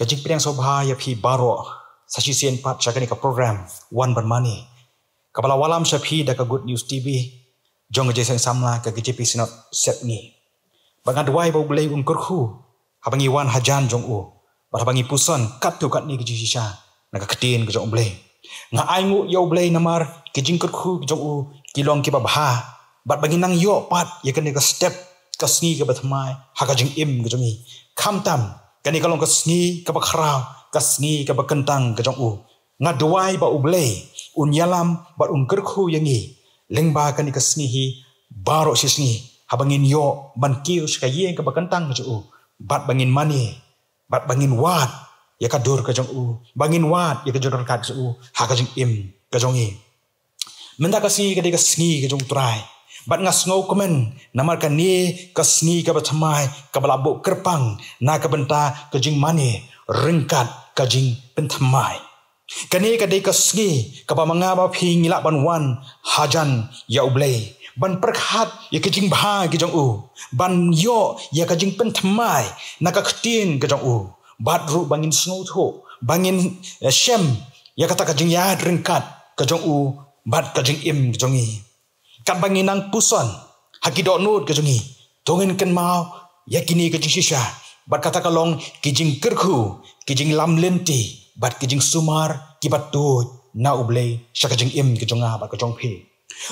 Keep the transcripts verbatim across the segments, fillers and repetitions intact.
Ka jingpdiang sngewbha ïa phi baroh sa shisien pat sha kane ka program Wan Ban Mane, kaba la wallam sha phi da ka Good News T V jong ka Jingïaseng Samla ka K J P Synod Sepngi. Ba nga duwai ba U Blei un kyrkhu haba ngi wan hajan jong u, bad haba ngi puson katto katne ka jingshisha na ka ktien ka jong U Blei. Nga ainguh ïa U Blei namar ki jingkyrkhu ki jong u ki long kiba bha, bad ba ngin nang ïoh pat ïa kane ka step, ka sngi kaba thymmai ha ka jingim ka jong ngi. Khamtam kane ka long ka sngi kaba khraw, ka sngi kaba kyntang ka jong u. Nga duwai ba U Blei un ïalam bad un kyrkhu ïa ngi lyngba kane ka sngi hi baroh shi sngi, haba ngin ïoh ban kiew sha ka ïing kaba kyntang ka jong u, bad ba ngin mane, bad ba ngin wad ïa ka dur ka jong u, ba ngin wad ïa ka jingdonkam ka jong u ha ka jingim ka jong ngi. Mynta ka sngi ka dei ka sngi ka jong U Trai, bad nga sngewkmen namar kane ka sngi kaba thymmai kaba la buh kyrpang na ka bynta ka jingmane ryngkat ka jingpynthymmai. Kane ka dei ka sngi kaba ma nga bad phi ngi lah ban wan hajan ïa U Blei, ban pyrkhat ïa ki jingbha ki jong u, ban ïoh ïa ka jingpynthymmai na ka ktien ka jong u, bad ruh ba ngin sngewthuh, ba ngin, eh, shem ïa kata ka jingïaid ryngkat ka jong u bad ka jingim ka jong ngi. Katba ngi nang puson ha ki dohnud ka jong ngi, to ngin kynmaw ïa kine ki jingshisha, bad kata ka long ki jingkyrkhu, ki jinglamlynti, bad ki jingsumar kiba tuid na U Blei sha ka jingim ka jong nga bad ka jong phi.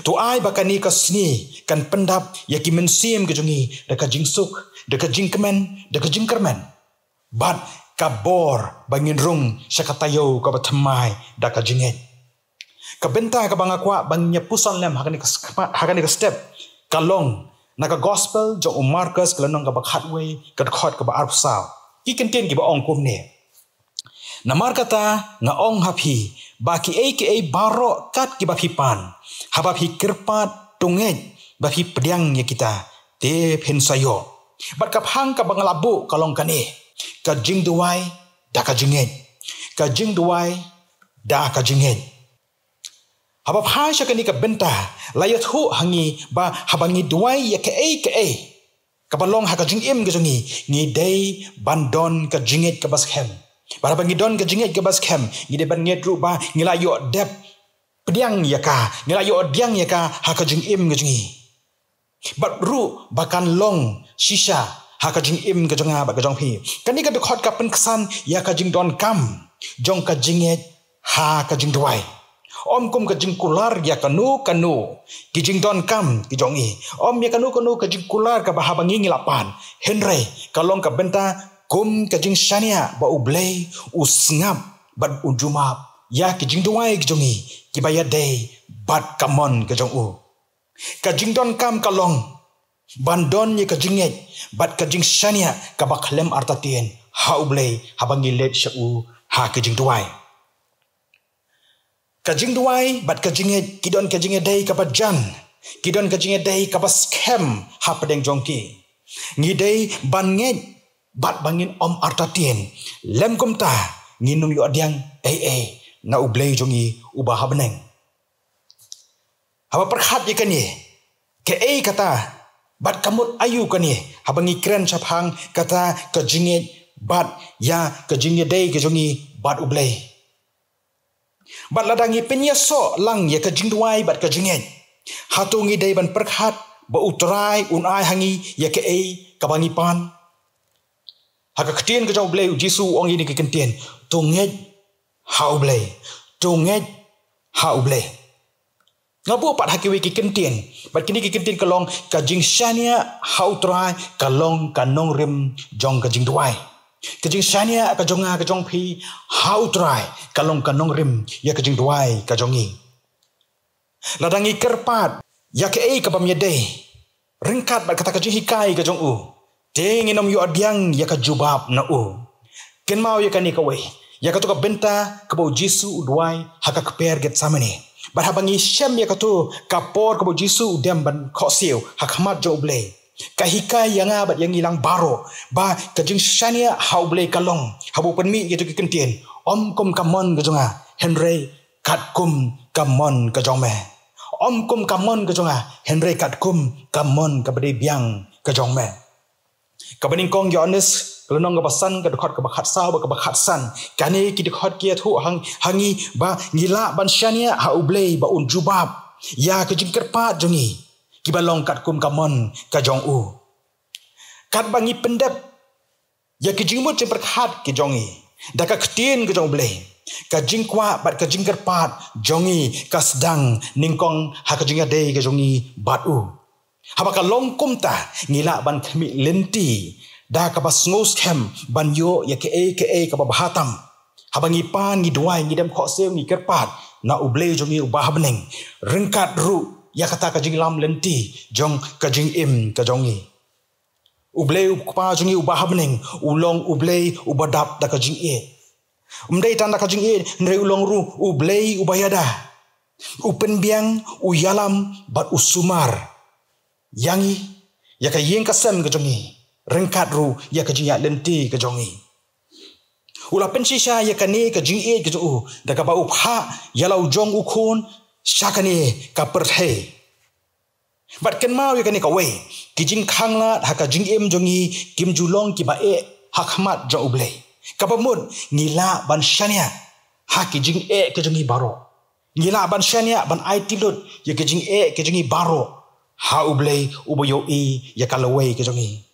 To ai ba kane ka sngi kan pyndap ïa ki mynsiem ka jong ngi da ka jingsuk, da ka jingkmen, da ka jingkyrmen, bad ka bor ba ngin rung sha ka taïew kaba thymmai da ka jingngeit. Ka bynta kaba nga kwah ban ïa puson lem ha kane ka skma-, ha kane ka step ka long na ka Gospel jong u Markos, ka lynnong kaba khatwei, ka dkhot kaba arphew saw. Ki kyntien kiba ong kumne: Namar kata nga ong ha phi, ba kiei kiei baroh kat kiba phi pan, haba phi kyrpad, to ngeit ba phi pdiang ïa kita, te phin sa ïoh. Bad ka phang kaba nga la buh ka long kane: ka jingduwai da ka jingngeit. Ka jingduwai da ka jingngeit. Haba phai sha kane ka bynta, la ïathuh ha ngi ba haba ngi duwai ïa kaei kaei kaba long ha ka jingim ka jong ngi, ngi dei ban don ka jingngeit kaba skhem. Bad haba ngi don ka jingngeit kaba skhem, ngi dei ban ngeit ruh ba ngi la ïoh dep pdiang ïa ka, ngi la ïoh pdiang ïa ka ha ka jingim ka jong ngi. Bad ruh ba kan long shisha ha ka jingim ka jong nga bad ka jong phi. Kane ka dkhot ka pynksan ïa ka jingdonkam jong ka jingngeit ha ka jingduwai. Ym kum ka jingkular ïa kano kano ki jingdonkam ki jong ngi. Ym ïa kano kano ka jingkular kaba haba ngi ngi la pan. Hynrei ka long ka bynta kum ka jingshaniah ba U Blei u sngap bad u jumap ïa ki jingduwai ki jong ngi kiba ïadei bad ka mon ka jong u. Ka jingdonkam ka long ban don ïa ka jingngeit bad ka jingshaniah kaba khlem artatien ha U Blei haba ngi leit sha u ha ka jingduwai. Ka jingduwai bad ka jingngeit ki don ka jingïadei kaba jan, ki don ka jingïadei kaba skhem hapdeng jong ki. Ngi dei ban ngeit bad ba ngin ym artatien. Lym kumta ngin ym ïoh pdiang ei ei na U Blei jong ngi uba ha bneng. Haba pyrkhat ïa kane, kaei kata, bad ka mut aïu kane, haba ngi kren shaphang kata ka jingngeit bad ïa ka jingïadei ka jong ngi bad U Blei? Bad lada ngi pynïasoh lang ïa ka jingduwai bad ka jingngeit, hato ngi dei ban pyrkhat ba U Trai un ai ha ngi ïa kaei kaba ngi pan? Ha ka ktien ka jong U Blei, U Jisu u ong ïa kine ki kyntien: To ngeit ha U Blei. To ngeit ha U Blei. Nga buh pat ha kiwei ki kyntien, bad kine ki kyntien ka long: ka jingshaniah ha U Trai ka long ka nongrim jong ka jingduwai. Ka jingshaniah ka jong nga ka jong phi ha U Trai ka long ka nongrim ïa ka jingduwai ka jong ngi. Lada ngi kyrpad ïa kaei ka bym ïadei ryngkat bad kata ka jinghikai ka jong u, te ngin ym ïoh pdiang ïa ka jubab na u. Kynmaw ïa kane kawei, ïa kato ka bynta kaba U Jisu u duwai ha ka kper Gethsemane. Bad haba ngi shem ïa kato ka por kaba U Jisu u dem ban khohsiew ha khmat jong U Blei, ka hikai ïa nga bad ïa ngi lang baroh ba ka jingshaniah ha U Blei ka long, haba u pynmih ïa kato ki kyntien: Ym kum ka mon ka jong nga, hynrei katkum ka mon ka jong me. Ym kum ka mon ka jong nga, hynrei katkum ka mon kaba dei biang ka jong me. Kaba nyngkong Ïoannis Ka lynnong kaba san, ka dkhot kaba khatsaw bad kaba khatsan. Kane ki dkhot ki ïathuh hang, ha ngi ba ngi lah ban shaniah ha U Blei ba un jubab ïa ka jingkyrpad jong ngi kiba long katkum ka mon ka jong u. Katba ngi pyndep ïa ki jingmut jingpyrkhat ki jong ngi da ka ktien ka jong U Blei, ka jingkwah bad ka jingkyrpad jong ngi ka sdang nyngkong ha ka jingïadei ka jong ngi bad u. Haba ka long kumta, ngi lah ban khmih lynti da kaba sngewskhem ban ïoh ïa kaei kaei kaba bha tam. Haba ngi pan, ngi duwai, ngi dem khohsiew, ngi kyrpad na U Blei jong ngi uba ha bneng, ryngkat ruh ïa kata ka jinglam lynti jong ka jingim ka jong ngi. U Blei U Kpa jong ngi uba ha bneng u long U Blei uba dap da ka jingïeit. Um dei tang da ka jingïeit, hynrei u long ruh U Blei uba ïada, u pynbiang, u ïalam bad u sumar ïa ngi, ïa ka ïing ka sem ka jong ngi, ryngkat ruh ïa ka jingïaid lynti ka jong ngi. U la pynshisha ïa kane ka jingïeit ka jong u da kaba u phah ïa la u jong u Khun sha kane ka pyrthei. Bad kynmaw ïa kane kawei, ki jingkhanglad ha ka jingim jong ngi kim ju long kiba eh ha khmat jong U Blei. Kaba mut, ngi lah ban shaniah ha ki jingeh ka jong ngi baroh. Ngi lah ban shaniah, ban aiti lut ïa ki jingeh ka jong ngi baroh ha U Blei uba ïohi ïa ka lawei ka jong ngi.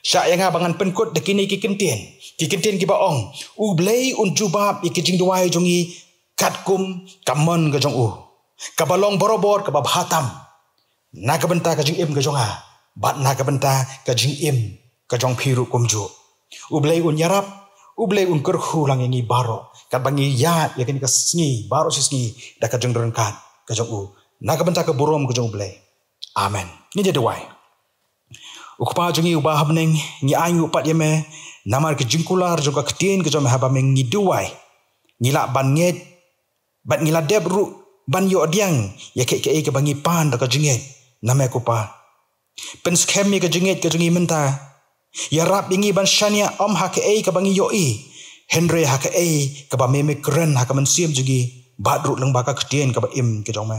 Shah ïa nga ba ngan pynkut da kine ki kyntien, ki kyntien kiba ong, U Blei un jubab ïa ki jingduwai jong ngi katkum ka mon ka jong u, kaba long barabor kaba bha tam, na ka bynta ka jingim ka jong nga bad na ka bynta ka jingim ka jong phi ruh kumjuh. U Blei un ïarap, U Blei un kyrkhu lang ïa ngi baroh katba ngi ïaid ïa kane ka sngi baroh shi sngi da ka jingryngkat ka jong u, na ka bynta ka burom ka jong U Blei. Amen. Ngin ïa duwai. U Kpa jong ngi uba ha bneng, ngi ainguh pat ïa me namar ka jingkular jong ka ktien ka jong me, haba me ngi duwai, ngi lah ban ngeit bad ngi la dep ruh ban ïoh pdiang ïa kaei kaei kaba ngi pan da ka jingngeit na me ko Pa. Pynskhem ïa ka jingngeit ka jong ngi mynta. Ïarap ïa ngi ban shaniah, ym ha kaei kaba ngi ïohi, hynrei ha kaei kaba me me kren ha ka mynsiem jong ngi bad ruh lyngba ka ktien kaba im ka jong me.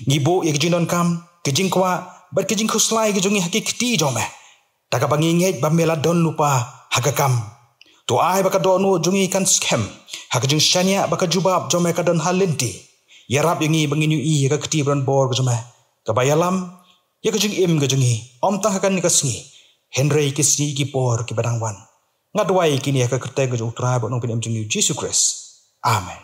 Ngi buh ïa ka jingdonkam, ka jingkwah bad ka jingkhuslai ka jong ngi ha ki kti jong me, da kaba ngi ngeit ba me la don lypa ha ka kam. To ai ba ka dohnud jong ngi kan skhem ha ka jingshaniah, ba ka jubab jong me ka don ha lynti. Ïarap ïa ngi ba ngin ïohi ïa ka kti ba don bor ka jong me, kaba ïalam ïa ka jingim ka jong ngi, ym tang ha kane ka sngi, hynrei ki sngi ki por kiba dang wan. Nga duwai ïa kine ha ka kyrteng ka jong U Trai bad U Nongpynim jong ngi U Jisu Khrist. Amen.